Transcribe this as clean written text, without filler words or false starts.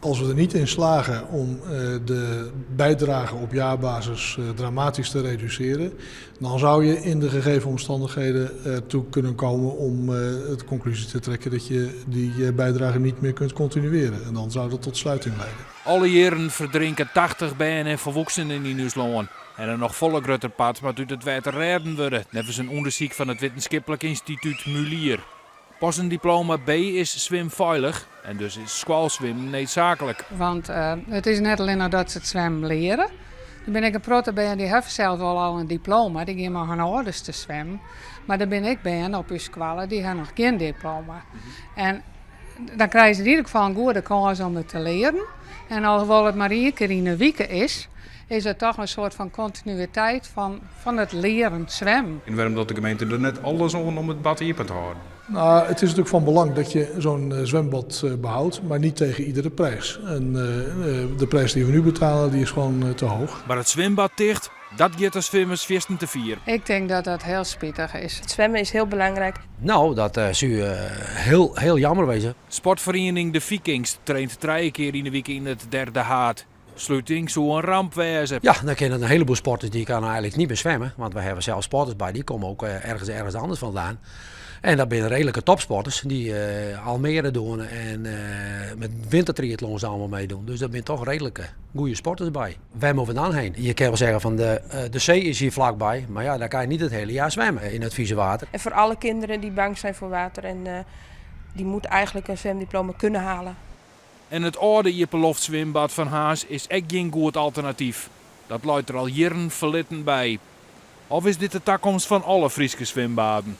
Als we er niet in slagen om de bijdrage op jaarbasis dramatisch te reduceren, dan zou je in de gegeven omstandigheden toe kunnen komen om de conclusie te trekken dat je die bijdrage niet meer kunt continueren. En dan zou dat tot sluiting leiden. Alle jierren ferdrinke 80 bern en folwoeksenen yn ús lân. En in noch folle grutter part moat út it wetter rêden wurde, neffens in ûndersyk fan it wittenskiplik ynstitút Mulier. Pas in diploma B is swimfeilich en dus is skoalswimmen needsaaklik. Want it is net allinnich dat se it swimmen leare. Der binne ek in protte bern dy hawwe sels wol al in diploma, dy gean mei har âlders te swimmen. Mar der binne ek bern op ús skoalle dy hawwe noch gjin diploma. En dan krije se yn ieder gefal in goede kâns om it te learen. En alhoewol it mar ien kear yn 'e wike is, is it toch in soart fan kontinuïteit fan it learen swimmen. En wêrom docht de gemeente der net alles oan om it bad iepen te hâlden? Nou, het is natuurlijk van belang dat je zo'n zwembad behoudt, maar niet tegen iedere prijs. En de prijs die we nu betalen, die is gewoon te hoog. Mar it swimbad ticht, dat giet de swimmers fierstente fier. Ik tink dat dat hiel spitich is. It swimmen is hiel belangryk. No, dat soe hiel, hiel jammer wêze. Sportferiening De Vikings traint trije kear yn 'e wike yn it derde haad. Sluting soe in ramp wêze. Ja, dan kinne in heleboel sporters dy kinne eigenlik net mear swimme, want we hawwe sels sporters by, dy komme ek ergens anders fandaan. En dat binne reedlike topsporters dy't Almere dogge en met wintertriathlons allemaal meedoen. Dus dat binne toch reedlike goede sporters by. Wêr moatte we dan hinne? Je kinne wol sizze fan de see is hjir flakby, mar ja, dan kinne je net it hiele jier swimme yn it fize water. En voor alle kinderen die bang zijn voor water en die moeten eigenlijk een zwemdiploma kunnen halen. En it âlde iepenloftswimbad fan Harns is ek gjin goed alternatyf. Dat leit der al jierren ferlitten by. Of is dit de takomst fan alle Fryske swimbaden?